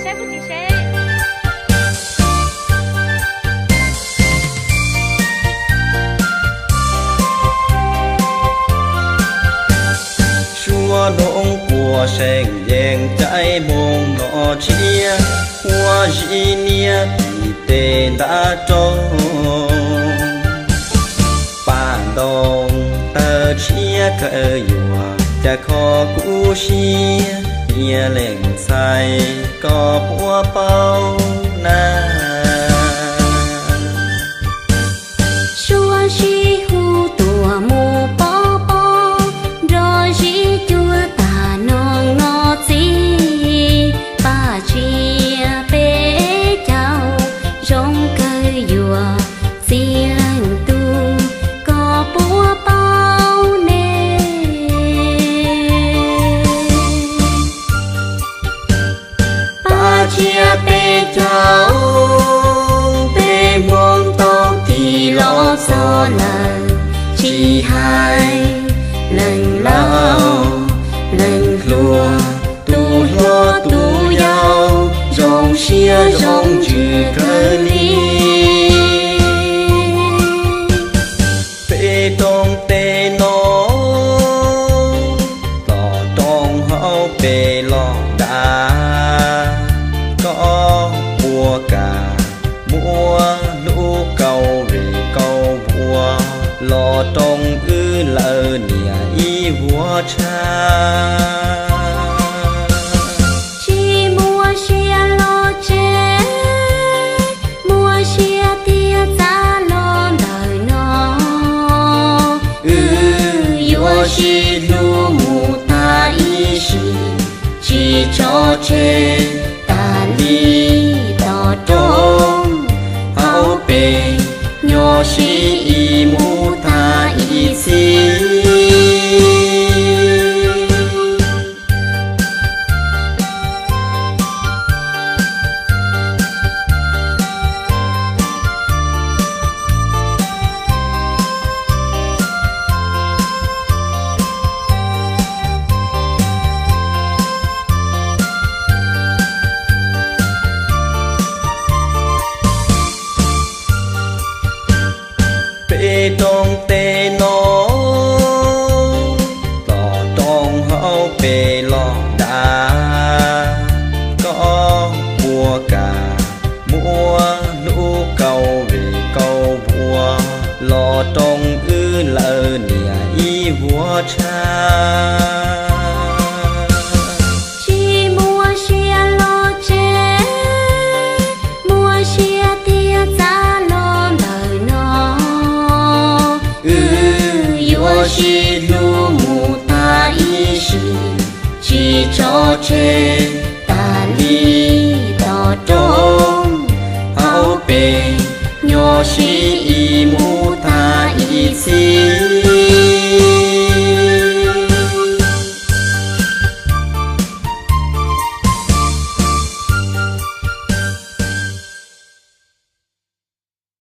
Saib puag tim seb. Suav doob puas seem yeej caij hmoo no tshiab, huab zib niab tim tej ntav roob. Paj ntoo tawg tshiab kawg yuav, cas kho kub siab, niaj leej ntxhais koj puas paub na. Suav sib hu tuaj mus pov pob, nrog zib cuab tag noog no txiv. Paj tsiab peb caug zoo kawg yuav, txiv leej tub koj puas paub ne. Paj tsiab peb caug, peb Hmoob tau tig los txog lawm, tsis hais leej laus leej hluas, tus hlob tus yau, zoo siab zoo ntsws kawg li. Peb roob teb no, los roob hauv pes los dav, koj puas kam muab hlub kauv vim kauv vuas, los roob wb lawv niam ib vuag tshab. Tsis muaj siab los tseg, muaj siab tiag txav los ntawm no. Wb yuav sib hlub mus tag ib sim, tsis tso tseg tas li. Tom roob hauv pes, nyob sib ib mus tag ib txhis. Peb roob teb no, los roob hauv pes los dav, koj puas kam muab hlub kauv vim kauv vuas, los roob wb lawv niam ib vuag tshab. Tsis muaj siab los tseg, muaj siab tiag txav los ntawm no. Wb yuav sib hlub mus tag ib sim, tsis tso tseg